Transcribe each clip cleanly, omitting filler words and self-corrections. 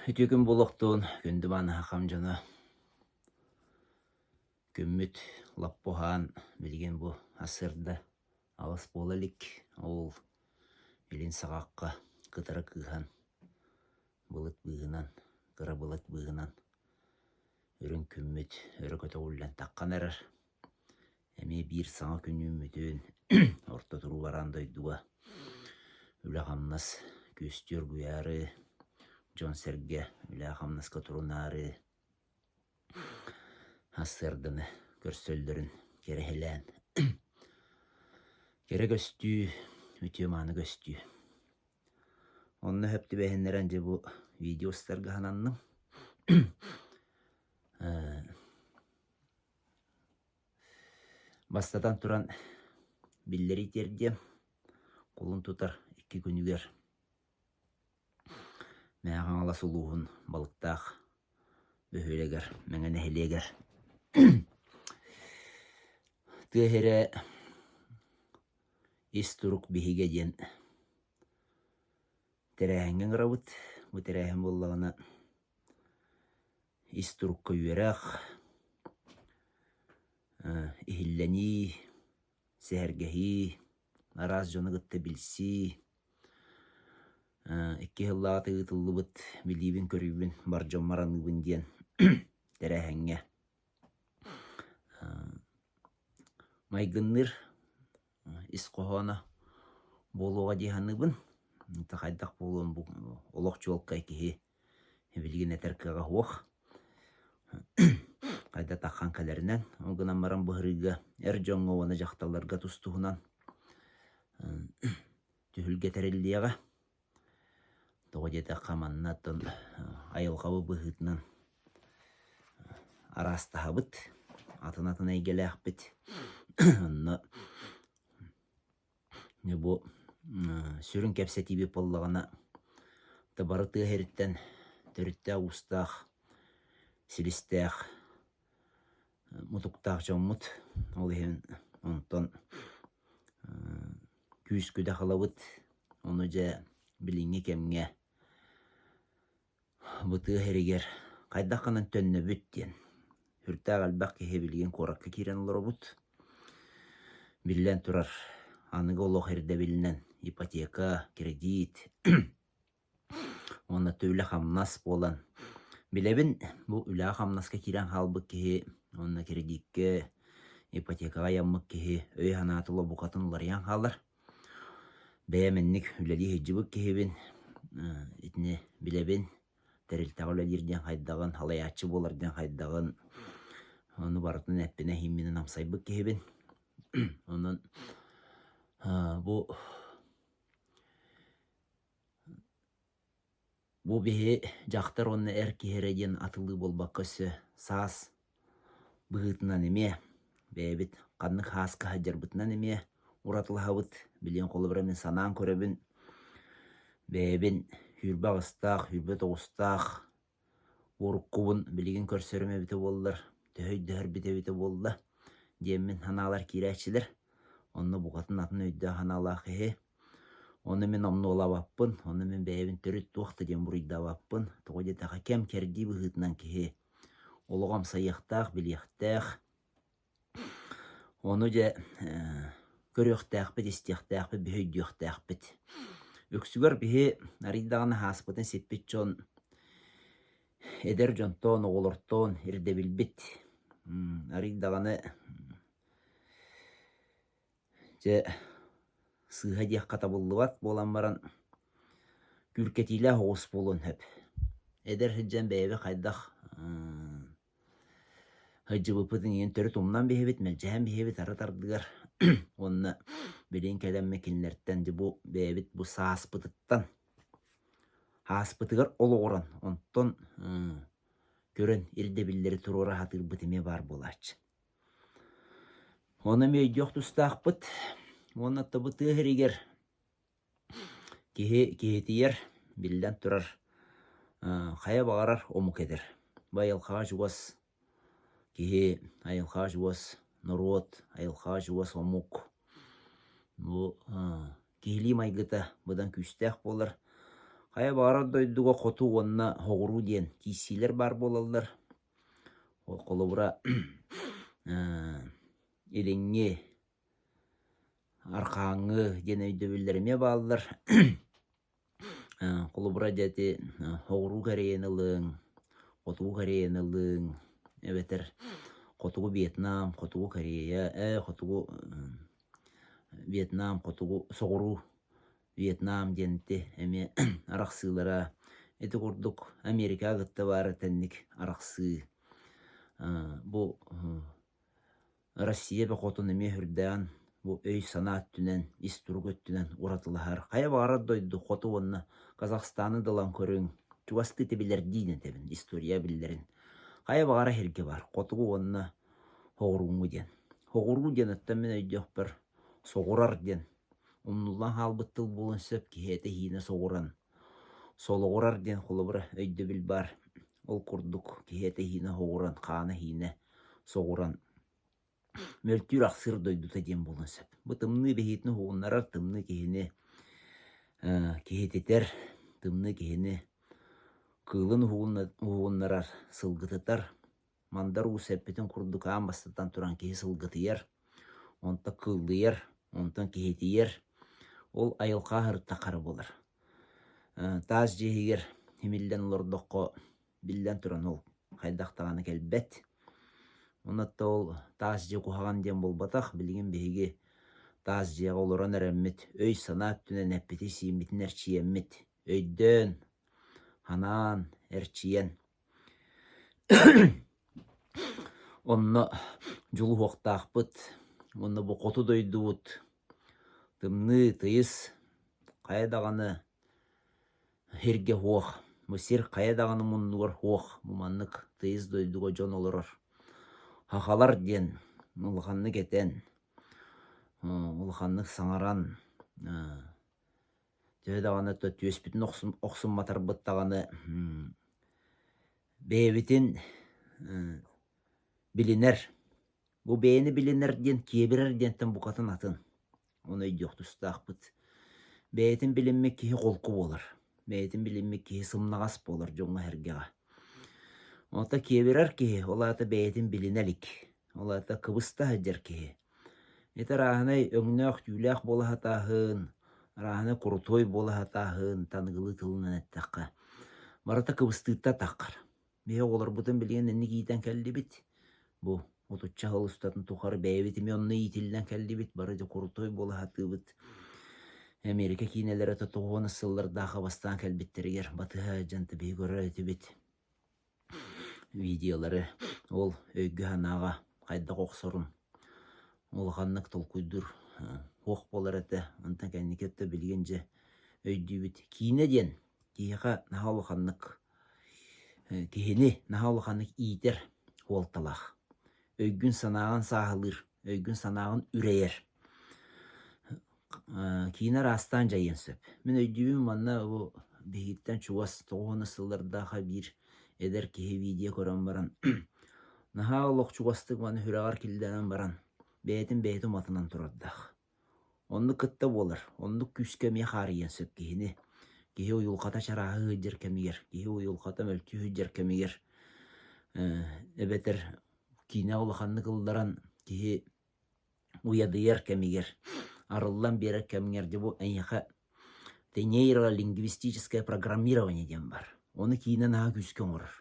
Үтүө күн буолуохтун, күндү мааны хам дьоно. Күммүт лаппа уһаан, билигин бу сарсыарда 8 буола илик. Ол илин саҕахха кытара кыыһан, былыт быыһынан, кыра былыт быыһынан үрүҥ күммүт өрө көтөҕүллэн таххан эрэр. Эмиэ биир саҥа күн үүммүтүн орто туруу бараан дойдуга үлэ-хамнас күөстүү оргуйаары, дьон-сэргэ үлэ-хамнаска турунаары сарсыарданы көрсөллөрүн кэрэһилээн кэрэ көстүү, үтүө-мааны көстүү. Онно сөп түбэһиннэрэн дьэ бу видео устарга сананным. Бастатан туран, биллэрии тиэрдиэм, кулун тутар икки күнүгэр Мэҥэ Хаҥалас улууһун Балыктаах бөһүөлэгэр, Мэҥэ нэһилиэгэр тыа сирэ ис турук биһигэ диэн тэрээһиҥҥэ ыҥырабыт. Бу тэрээһин буоллаҕына ис турукка үөрэх, иһиллэнии, сэһэргэһии, араас дьону кытта билсии, икки сыллааҕыта ыытыллыбыт билиибин-көрүүбүн бар дьоммор аныыбын диэн тэрээһиҥҥэ майгынныыр ис хоһооно буолуоҕа дии саныыбын. Хайдах буолуон бу олох чуолкай киһи билигин этэр кыаҕа суох. Хайда таххан кэлэринэн, ол гынан баран быһырыыга эр дьоҥҥо уонна дьахталларга тус-туһунан түһүлгэ тэриллиэҕэ. Тоҕо диэтэххэ манна оттон айылҕабыт быһыытынан араастаһабыт, атын-атын эйгэлээхпит. Онно бу сүрүн кэпсэтиибит буоллаҕына да бары тыа сириттэн төрүттээх-уустаах, силистээх, мутуктаах дьоммут. Ол иһин онтон күүс-күдэх ылабыт. Ону дьэ билиҥҥи кэмҥэ бу тыа сиригэр хайдах гынан төннөбүт диэн. Сүрдээх элбэх киһи билигин куоракка киирэн олоробут. Биллэн турар, аныгы олох ирдэбилинэн ипотека, кредит уонна үлэ-хамнас буолан билэбин бу үлэҕэ-хамнаска киирэн хаалбыт киһи уонна кредиккэ, ипотекаҕа айаммыт киһи өй-санаата букатын уларыйан хаалар. Бэйэм инник үлэлии сылдьыбыт киһибин, итини билэбин, тэрилтэҕэ үлэлиир диэн хайдаҕын, салайааччы буолар диэн хайдаҕын, ону барытын эппинэн-иһимминэн амсайбыт киһибин. Онон бу Бу биһи дьахтар уонна эр киһи эрэ диэн атылыы буолбакка өссө саас быһыытынан эмиэ бэйэбит ханнык һааска сылдьарбытынан эмиэ уратылаһабыт. Билигин холобура мин санаан көрөбүн, бэйэбин 28-таах, 29-таах уруккубун билигин көрсөрүм эбитэ буоллар, төһө өйдөһөрбүт эбитэ буолла диэммин санаалар киирээччилэр. Онно букатын атын өйдөөх-санаалаах киһи. Ону мин омнуолаабаппын, ону мин бэйэбин төрүт туох да диэн буруйдаабаппын. Тоҕо диэтэххэ, кэм-кэрдии быһыытынан киһи олоҕу амсайыахтаах, билиэхтээх. Ону дьэ көрүөхтээхпит, истиэхтээхпит, биһи өйдүөхтээхпит. Үксүгэр биһи арый даҕаны ааспытын сиппит дьон эдэр дьонтон, оҕолортон ирдэбилбит арый даҕаны дьэ сыыһа диэххэ табыллыбат буолан баран күүркэтиилээх оҕус буолуон сөп. Эдэр сылдьан бэйэбит хайдах Сылдьыбыппытын иһин төрүт умнан биһэбит, мэлдьэһэн биһэбит арыт ардыгар уонна билигин кэлэммит кинилэртэн дьэ бу бэйэбит бу сааспытыттан ааспытыгар олоҕуран онтон көрөн ирдэбиллэри туруора сатыырбыт эмиэ баар буолааччы. Ону эмиэ өйдүөх тустаахпыт уонна бу тыа сиригэр Киһи киһитийэр, биллэн турар, хайа баҕарар омук этэр. Бу айылҕаҕа чугас киһи, айылҕаҕа чугас норуот, айылҕаҕа чугас омук. Бу киһилии майгыта быдан күүстээх буолар. Хайа баҕарар дойдуга хоту уонна соҕуруу диэн киирсиилэр баар буолаллар. Холобура, илиҥҥи, арҕааҥҥы диэн өйдөбүллэр эмиэ бааллар. Холобура, дьэ ити соҕуруу Кореяны ылыҥ, хотугу Кореяны ылыҥ эбэтэр хотугу Вьетнам, хотугу Корея, хотугу Вьетнам, хотугу соҕуруу Вьетнам диэн ити эмиэ арахсыылара ити курдук Америкаҕа кытта баар итинник арахсыы. Бу Россия бөҕөтүн эмиэ үрдээн бу өй-санаа өттүнэн, ис турук өттүнэн уратылаһар. Хайа баҕарар дойду хоту уонна Казахстаны да ылан көрүҥ, чугастыы билэрдиин этэбин, история биллэрин. Хайа баҕарар сиргэ баар хотугу уонна соҕурууҥҥу диэн. Соҕуруу диэн оттон мин өйдүөхпэр соҕурар диэн умнуллан хаалбыт тыл буолуон сөп, киһи этэ-иһиинэ соҕуран. Солоҕурар диэн холобура өйдөбүл баар. Ол курдук киһи этэ-иһиинэ соҕуран, хаана-иһиинэ соҕуран мөлтүүр-ахсыыр дойдута диэн буолуон сөп. Бу тымныы бэһиитин уһугуннарар, тымныы киһини киһититэр, тымныы киһини кыылын уһугуннарар, сылгытытар, Мандар Уус эппитин курдук аан бастатан туран киһи сылгытыйар, онтон кыыллыйар, онтон киһитийэр, ол айылҕа аһарыттан хара буолар. Таас дьиэ иһигэр симиллэн олордоххо, биллэн туран ол хайдах даҕаны кэлбэт. Онон ол таас дьиэ куһаҕан диэн буолбатах, билигин биһиги таас дьиэҕэ олорон эрэммит, өй-санаа өттүнэн эппити-сииммитин эрчийэммит, өйдөөн, санаан, эрчийэн Онно дьулуһуохтаахпыт уонна бу хоту дойдубут тымныы, тыйыс, хайа даҕаны сиргэ суох, бу сир хайа даҕаны муннугар суох бу маннык тыйыс дойдуга дьон олорор. Сахалар диэн улаханнык этэн, улаханнык саҥаран Төһө даҕаны түөспүтүн охсумматарбыт даҕаны бэйэбитин билинэр. Бу бэйэни билинэр диэн киэбирэр диэнтэн букатын атын. Ону өйдүөх тустаахпыт. Бэйэтин билиммит киһи холку буолар. Бэйэтин билиммит киһи сымнаҕас буолар дьоҥҥо-сэргэҕэ. Онтон киэбирэр киһи ол аата бэйэтин билинэ илик. Ол аата кыбыста сылдьар киһи. Ити арааһынай өҥнөөх-түүлээх буола сатааһын, арааһынай курутуой буола сатааһын, таныгылыы тылынан эттэххэ, барыта кыбыстыыттан таххар. Биһи оҕолорбутун билигин инник иитэн кэллибит. Бу отучча сыл устатын тухары бэйэбит эмиэ онно иитиллэн кэллибит, бары дьэ курутуой буола сатыыбыт. Эмиэрикэ киинэлэрэ тотуһуон сыллардаах бастаан кэлбиттэригэр батыһа сылдьан биһи көрөр этибит. Видеолары ол өйгө-санааҕа хайдах охсорун улаханнык толкуйдуур суох буолар этэ. Онтон кэнники өттө билигин дьэ өйдүүбүт. Киинэ диэн киһиэхэ наһаа улаханнык киһини наһаа улаханнык иитэр суолталаах. Өйгүн-санааҕын сааһылыыр, өйгүн-санааҕын үрэйэр. Киинэ араастаан дьайыан сөп. Мин өйдүүбүн манна бу биһигиттэн чугас тоҕус сыллардаах биир эдэр киһи видео көрөн баран наһаа олох чугастык маны сүрэҕэр киллэрэн баран бэйэтин бэйэтин уматынан турардаах. Оннук кытта буолар, оннук күүскэ эмиэ хаарыйыан сөп киһини. Киһи уйулҕата чарааһы сылдьар кэмигэр, киһи уйулҕата мөлтүү сылдьар кэмигэр эбэтэр киинэ улаханнык ылларан киһи уйадыйар кэмигэр, арыллан биэрэр кэмҥэр дьэ бу эйиэхэ нейролингвистическое программирование диэн баар. Ону киинэ наһаа күүскэ оҥорор.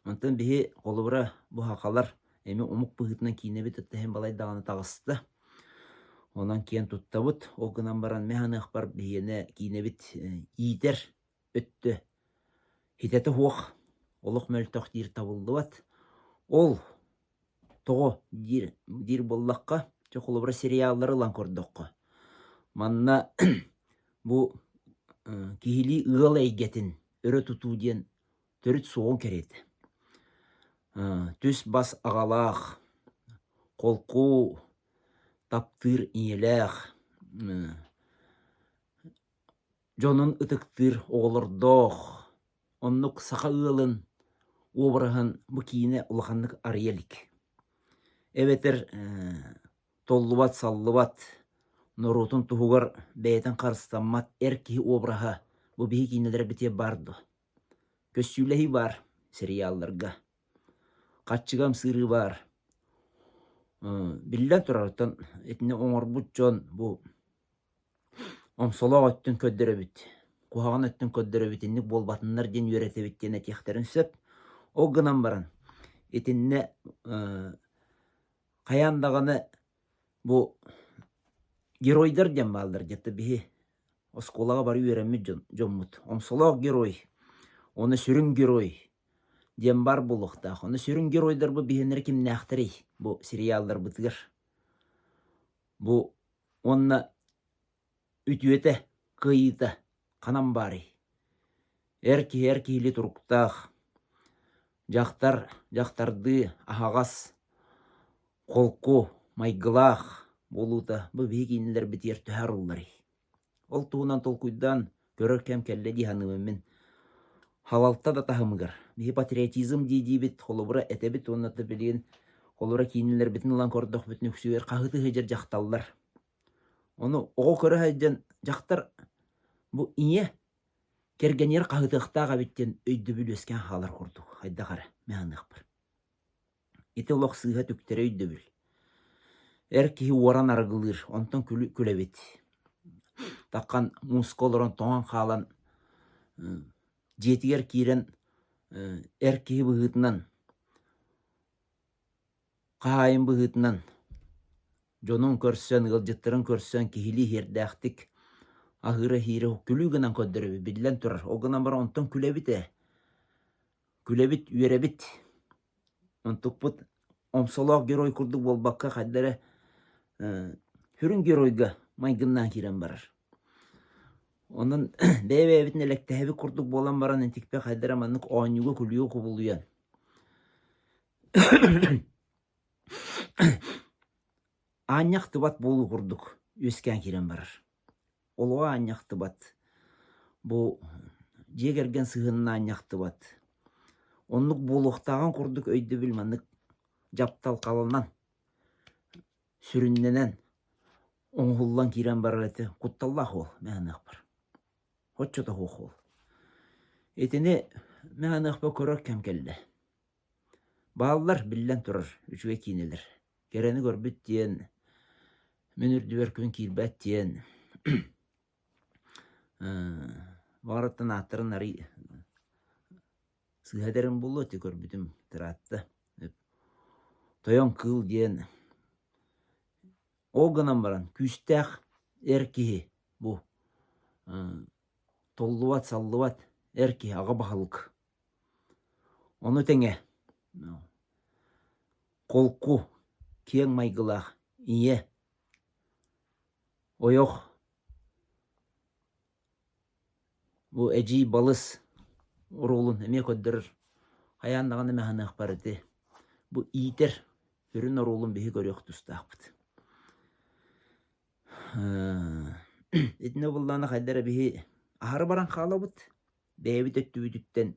Онтон биһи холобура бу сахалар эмиэ омук быһыытынан киинэбит иһин балай даҕаны таҕыста. Онон киэн туттабыт. Ол гынан баран мин саныахпар биһиэнэ киинэбит иитэр өттө хитэтэ суох, олох мөлтөх диир табыллыбат. Ол Тоҕо диир диир буоллахха, чэ холобура сериаллары ылан көрдөххө, манна бу киһилии ыал эйгэтин өрө тутуу диэн төрүт суоҕун кэриэтэ. Түс-бас аҕалаах, холку таптыыр ийэлээх, дьонун ытыктыыр оҕолордоох, Оннук саха ыалын уобараһын бу киинэ улаханнык арыйа илик. Эбэтэр толлубат-саллыбат, норуотун туһугар бэйэтин харыстаммат эр киһи уобараһа бу Бу биһи киинэлэрбитигэр баар дуо? Көссүүлэһии баар сериалларга. Хаччыга ымсыырыы баар. Биллэн турар, оттон итини оҥорбут дьон бу омсолоох өттүн көрдөрөбүт, куһаҕан өттүн көрдөрөбүт, инник буолбатыннар диэн үөрэтэбит диэн этиэхтэрин сөп. Ол гынан баран итиннэ хайаан даҕаны бу геройдар диэн бааллар дьэ биһи оскуолаҕа бары үөрэммит дьон дьоммут. Омсолоох герой, уонна сүрүн герой диэн баар буолуохтаах. Ону сүрүн геройдарбыт биһиэннэрэ кимнээхтэрий бу сериалларбытыгар? Бу уонна үтүөтэ, кыайыыта ханан баарый? Эр киһи эр киһилии туруктаах, дьахтар дьахтардыы аһаҕас, холку, майгылаах буолуута бу биһиги кинилэрбитигэр төһө арылларый? Ол туһунан толкуйдаан көрөр кэм кэллэ дии саныыбын мин. Халалта да таһымыгар. Биһи патриотизм дии-диибит, холобура этэбит уонна да билигин холобура киинэлэрбитин ылан көрдөхпүтүнэ үксүгэр хаһыытыы сылдьар дьахталлар. Ону оҕо көрө сылдьан дьахтар бу ийэ кэргэнигэр хаһыытыахтаах эбит диэн өйдөбүл үөскээн хаалар курдук хайдах эрэ мин саныахпар. Ити олох сыыһа түктэри өйдөбүл. Эр киһи уоран арыгылыыр, онтон күлэбит. Таххан мууска олорон тоҥон хаалан дьиэтигэр киирэн эр киһи быһыытынан, хаһаайын быһыытынан дьонун көрсөн, ыалдьыттарын көрсөн киһилии иһиэрдээхтик аһыыра-иһиирэ күлүү гынан көрдөрөбүт, биллэн турар. Ол гынан баран онтон күлэбит ээ. Күлэбит, үөрэбит. Онтукпут омсолоох герой курдук буолбакка, хайда эрэ сүрүн геройга майгыннаан киирэн барар. Онон бэйэ-бэйэбитин элэктэһэбит курдук буолан баран итикпэ хайда эрэ маннык оонньууга-күлүүгэ кубулуйан аанньа ахтыбат буолуу курдук үөскээн киирэн барар. Олоҕу аанньа ахтыбат, бу дьиэ кэргэн сыһыанын аанньа ахтыбат. Оннук буолуохтааҕын курдук өйдөбүл маннык дьапталҕаланан, сүрүннэнэн оҥоһуллан киирэн барар этэ кутталлаах уол мин саныахпар. Оччото суох уол. Итини мин саныахпар көрөр кэм кэллэ. Бааллар, биллэн турар, үчүгэй киинэлэр. Кэрэни көрбүт диэн, мин үрдүбэр күн киирбэт диэн баҕарыттан ааттарын арый сыыһа этэрим буолуо ити көрбүтүм ыраатта. Тойон кыыл диэн ол гынан баран күүстээх эр киһи бу толлубат, саллыбат эр киһи аҕа баһылык. Ону тэҥэ холку, киэҥ майгылаах ийэ, ойох, бу эдьиий балыс оруолун эмиэ көрдөрөр хайаан даҕаны эмэ саныахпар ити бу иитэр сүрүн оруолун биһи көрүөх тустаахпыт. Итиннэ буоллаҕына хайда эрэ биһи аһары баран хаалабыт бэйэбит өттүбүтүттэн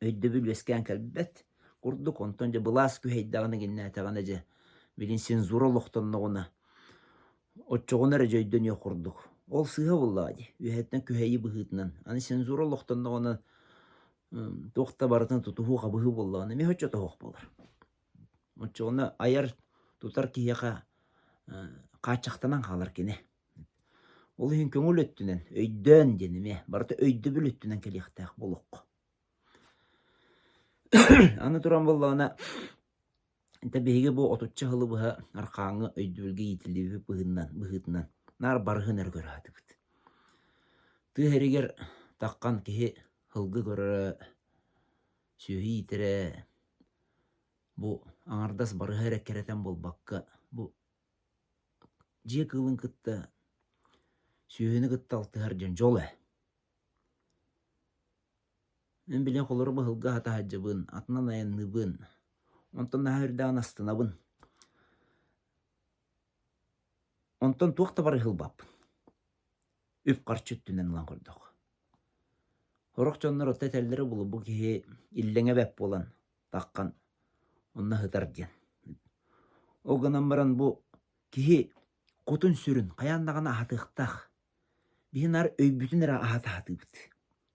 өйдөбүл үөскээн кэлбэт курдук, онтон дьэ былаас күһэйдэҕинэ гиннээтэҕинэ дьэ билин цензура олохтонноҕуна оччоҕуна эрэ дьэ өйдөнүөх курдук. Ол сыыһа буоллаҕа дии, үөһэттэн күһэйии быһыытынан. Аны цензура олохтонноҕуна туох да барытын тутуһуу-хабыһыы буоллаҕына эмиэ оччото суох буолар. Оччоҕуна айар тутар киһиэхэ хааччахтанан хаалар кини. Ол иһин көҥүл өттүнэн, өйдөөн диэн эмиэ барыта өйдөбүл өттүнэн кэлиэхтээх буолуохха. Аны туран буоллаҕына, это биһиги бу отучча сылы быһа архааҥҥы өйдөбүлгэ иитиллибит быһыытынан, быһыытынан наар барыһын эрэ көрө сатыыбыт. Тыа сиригэр таххан киһи сылгы көрөрө, сүөһү иитэрэ бу аҥардас барыһа эрэ кэрэтэн буолбакка, бу Дьиэ кыылын кытта, сүөһүнү кытта алтыһар дьон дьол ээ. Мин билигин холоро быһылга аһата сылдьабын, атынан айанныыбын, онтон наһаа үрдээҕин астынабын. Онтон туох да барыһы ылбаппын. Үп-харчы өттүнэн ылан көрдөххө. Сорох дьоннор отто этэллэрэ буолуо бу киһи иллэҥэ бэрт буолан таххан онно сытар диэн. Ол гынан баран бу киһи кутун-сүрүн хайаан даҕаны аһатыахтаах. Биһи наар өйбүтүн эрэ аһата сатыыбыт.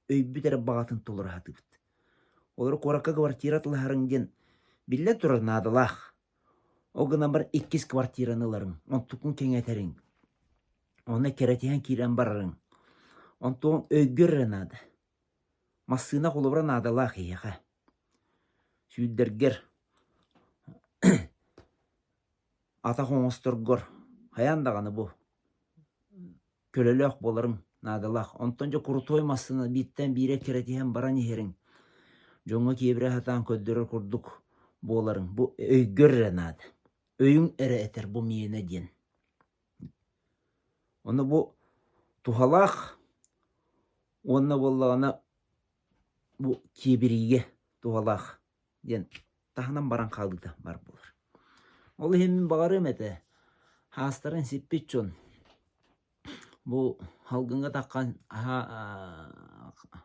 Өйбүт эрэ баҕатын толоро сатыыбыт. Олору куоракка квартира атылаһарыҥ диэн биллэн турар наадалаах. Ол гынан баран иккис квартираны ыларыҥ, онтуккун кэҥэтэриҥ, онно кэрэтиһэн киирэн барарыҥ. Онтуоҥ өйгөр эрэ наада. Массыына холобура наадалаах эйиэхэ. Сүүрдэргэр атах оҥосторгор хайаан даҕаны бу көлөлөөх буоларыҥ наадалаах. Онтон дьэ крутой массыына бииртэн биирэ кэрэтиһэн баран иһэриҥ, дьоҥҥо киэбирэ сатаан көрдөрөр курдук буоларыҥ бу өйгөр эрэ наада. Өйүҥ эрэ этэр бу миэнэ диэн. Ону бу туһалаах уонна буоллаҕына бу киэбириигэ туһалаах диэн таһынан баран хаалыыта баар буолар. Ол иһин мин баҕарыам этэ, хаастарын сиппит дьон бу салгыҥҥа таххан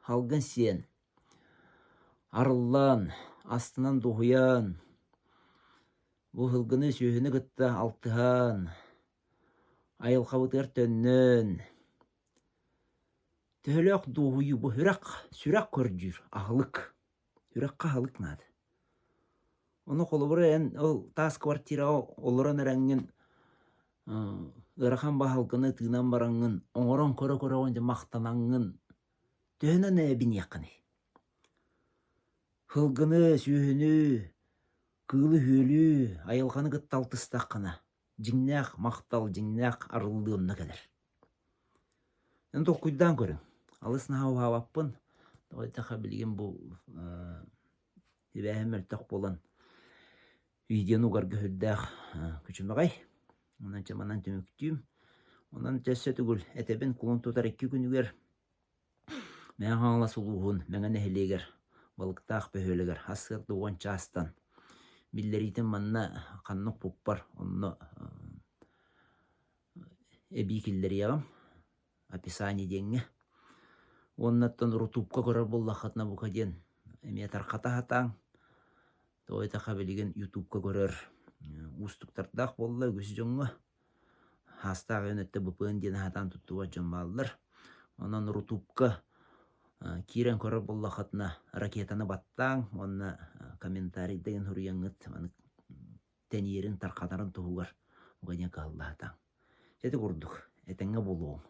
салгын сиэн, арыллан, астынан дуоһуйан, бу сылгыны сүөһүнү кытта алтыһан, айылҕабытыгар төннөн, төһөлөөх дуоһуйуу бу сүрэх, сүрэх көрдүүр аһылык. Үрэххэ аһылык наада. Ону холобура эн ол таас квартираҕа олорон эрэҥҥин ыарахан баһылгыны тыынан бараҥҥын оҥорон көрө-көрөҕүн дьэ махтанаҥҥын төһөнөн эбиниэххиний? Сылгыны, сүөһүнү, кыылы-үөлү, айылҕаны кытта алтыстаххына дьиҥнээх махтал, дьиҥнээх арыллыы онно кэлэр. Эн толкуйдаан көрүҥ. Алыс наһаа уһаабаппын. Тоҕо диэтэххэ билигин бу сибээһим мөлтөх буолан видеону угарга сүрдээх күчүмэҕэй. Онон чэ манан түмүктүүм. Онон өссө төгүл этэбин кулун тутар икки күнүгэр Мэҥэ Хаҥалас улууһун Мэҥэ нэһилиэгэр Балыктаах бөһүөлэгэр сарсыарда уон чаастан биллэриитин манна ханна укпуппар онно эбии киллэриэҕим описание диэҥҥэ. Уонна оттон рутубка көрөр буоллаххытына бука диэн эмиэ тархата сатааҥ. Тоҕо диэтэххэ билигин ютубка көрөр уустуктардаах буолла үгүс дьоҥҥо. Хаастаах айан өттө БПН диэн аһатаан туттубат дьон бааллар. Онон рутубка киирэн көрөр буоллаххытына ракетаны баттааҥ уонна комментарийда диэн суруйаҥҥыт маны тэнийэрин тарҕатарын туһугар уга диэн кыһаллаһатааҥ. Ити курдук этэҥҥэ буолуоҕуҥ.